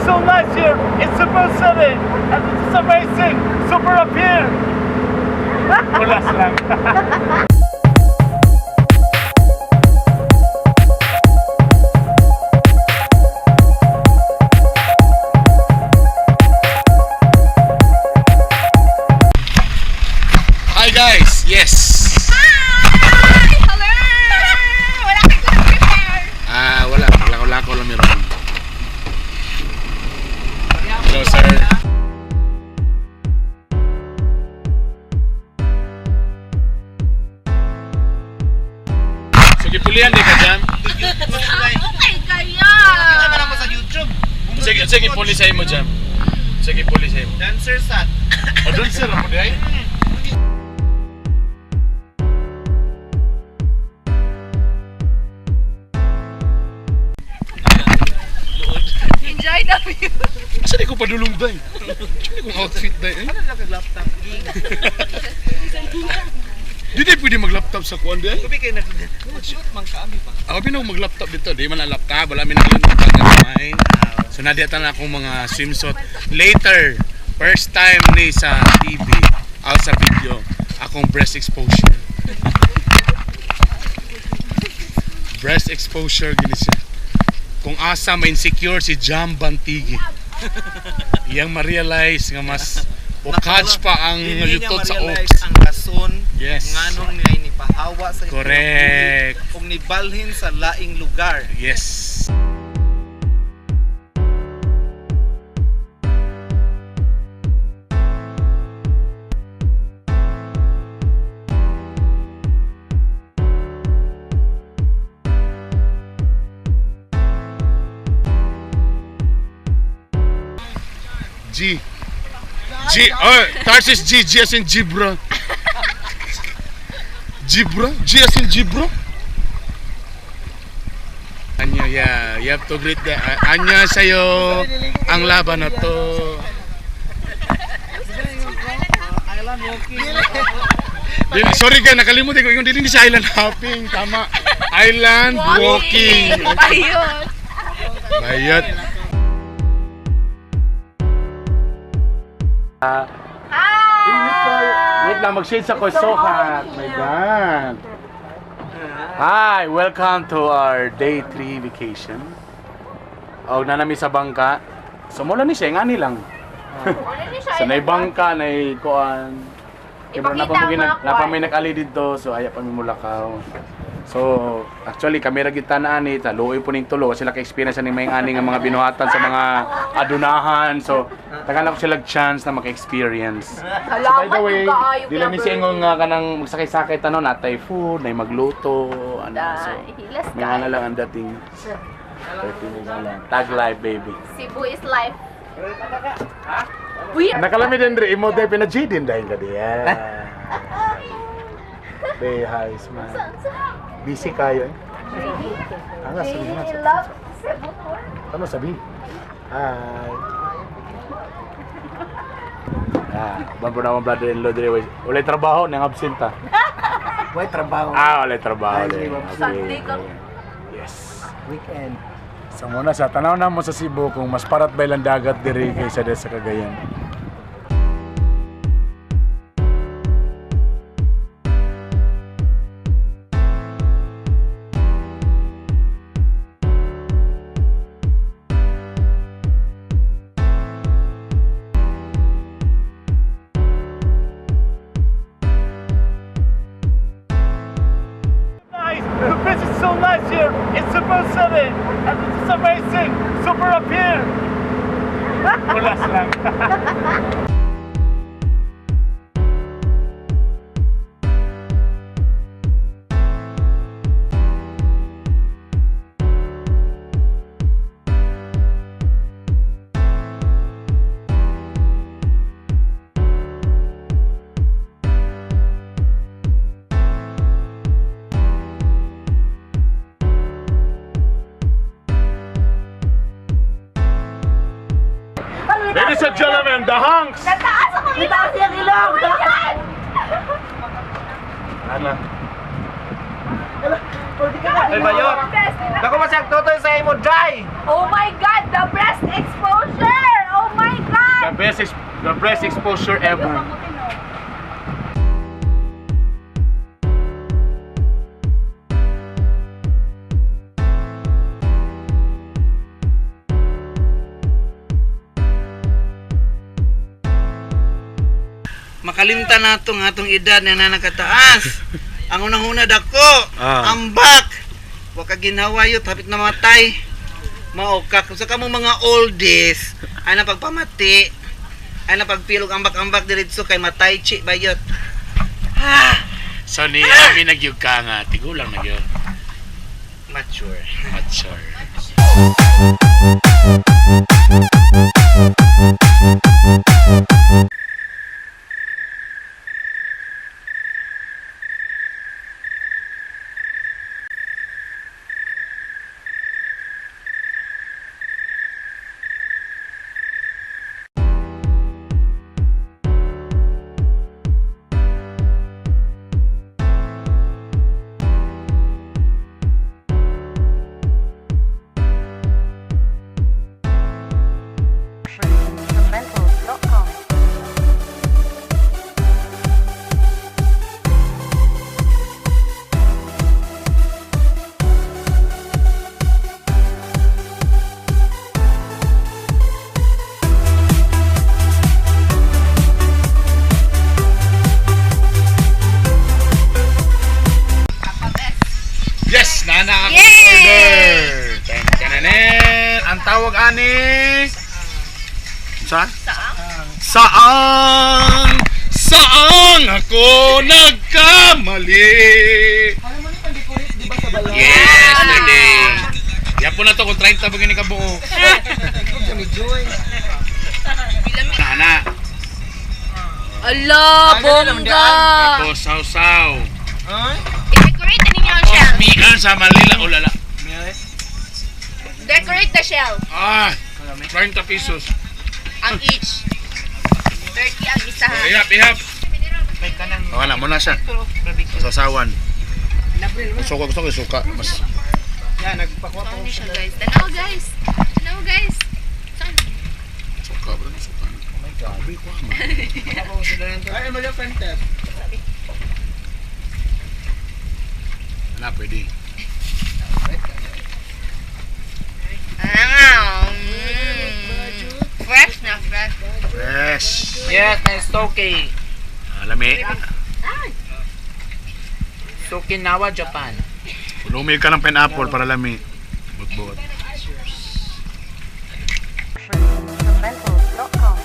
is so nice here. It's super sunny and it's amazing. Super up here. Wala lang. Hi guys! Yes! Hi! Hello! Wala kang prepare. Ah, wala. Maglakaw-lakaw lang meron. Hello, sir. Sige, pulihan di ka dyan. Okay kaya. Kita man mo sa YouTube. Sige, sige, puli sa imo dyan. Sige, puli sa imo. Dancer sat. O, doon sir, ako di ay. Enjoy the view. Asa di ko padulong day? Saan kong outfit day? Eh? Ano lang kag laptop ging. Di day pwede mag-laptop sa kuan day. Kubi kay nag shoot man kaami pa. Ako pinaw mag-laptop dito. Di man ang laptop. Wala mi nang laptop na kamay. So nadiatan na akong mga swimsuit. Later, first time ni sa TV, aw sa video, akong breast exposure. Breast exposure gini siya. Kung asa may insecure si Jam Bantigi. Iyang ma-realize nga mas o catch pa ang Dili niya yutot sa ma-realize oaks. ang rason Yes. nganong niya nipahawa sa iyang Correct. buhi ug nibalhin sa laing lugar. Yes. G. G. Oh, Tarsis G. G as in Gibra. Gibra? G as in Gibra? Anyo, yeah. You have to greet the... Anyo sa'yo ang laban na to. Island walking. Dili, sorry guys, nakalimutan ko. Yung dili ni sa island hopping. Tama. Island walking. Ayun. Bayot. Hi! Wait lang, mag-shades ako. It's so hot. My God. Hi, welcome to our day 3 vacation. Oh, nanami sa bangka. So, mula ni siya, ngani lang. Wala ni siya. Sa nay bangka, nay kuan. Kaya Ipakita napa mo ang mga ginag, napa kuan. may nag-ali dito, so aya pa mi mulakaw. So, actually kami ra gid tanan ni taluoy po ning tulo sila ka experience ani may ani nga mga binuhatan sa mga adunahan. So, tagan ako sila chance na maka-experience. So, by the way, dili ni siya ingon nga kanang magsakay-sakay tanon natay food, nay magluto, ano. So, Hilas may ka. nga lang ang dating. 30 minutes lang. Tag life, baby. Cebu is life. We Nakalami din rin, imo dahil pina-G din dahil ka diya. Bay, hi, smile. Busy kayo eh. Ang sabi na. really love Cebu tour. Ano sabi? Hi. Ah, bambo na akong brother-in-law dire. Walay trabaho, nang absent ah. Way trabaho. Ah, walay trabaho. Ay, Dire. Sunday ka. Yes. Weekend. So muna sa tanaw na mo sa Cebu kung mas parat ba ilang dagat diri kaysa diri sa Cagayan. Nice. The place is so nice here. It's super sunny and it's amazing. Super up here. Wala lang. Ladies and gentlemen, the Hunks! Nataas ako ilong! Nataas yung ilong! Oh my God! Ana. Ay bayot. Best. Dako man siya totoy sa imo dry. Oh my God! The breast exposure! The best exposure ever. Makalimtan nato nga atong edad na nakataas. Ang unang-una dako, Ah. ambak. Wa ka ginhawa yun, hapit na matay. Mao ka kung sa kamo mga oldies, ay na pagpamati, ay na pagpilog ambak-ambak diretso kay matay chi bayot. Ha, So ni Ami nagyug ka nga, tigulang nagyug. Mature. Mature. Mentals.com. Yes! Nana ang Yay! order! Tengkananen! Ang tawag ani? Sa? Saan? Saan ako nagkamali? Yes, today. Yan po na to kung 30 ba gini kabuo. Nana. Ala, bongga! Tapos sausaw. I-decorate na ninyo ang shell. Mian sa Manila o lala. Decorate the shell. Ah, 30 pesos. Ang each. 30 ang isa ha. Ihap, ihap. Wala mo na siya. Sasawan. Suka gusto ko suka. Mas Saan siya guys? Tanaw guys! Tanaw guys! Saan? suka bro, suka. Oh my God. Ay, mo contest. Wala pwede. Ah, Fresh na fresh. Fresh. Yes, nice soke. Lami. Sokinawa, Japan. Lumig ka ng pineapple para lami. Butbut. Mentals.com.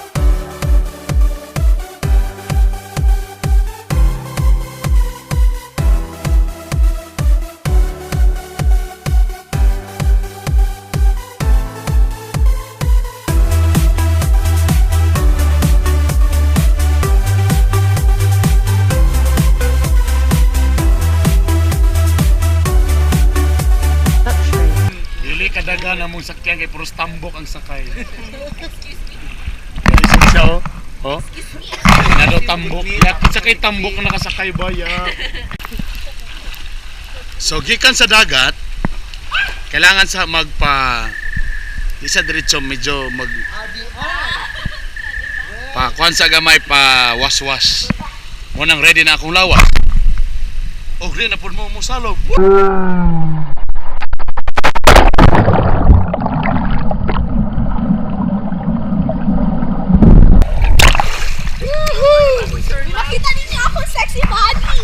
Dili kadaga na mong sakyan kay puros tambok ang sakay. Excuse me. Siya oh. Oh. Nado tambok. Yak sakay tambok na nakasakay ba ya. So gikan sa dagat, kailangan sa magpa di sa diretso medyo mag pa kuan sa gamay pa waswas. Mo nang ready na akong lawas. Oh, ready na pud mo mosalog. Makita ninyo akong sexy body!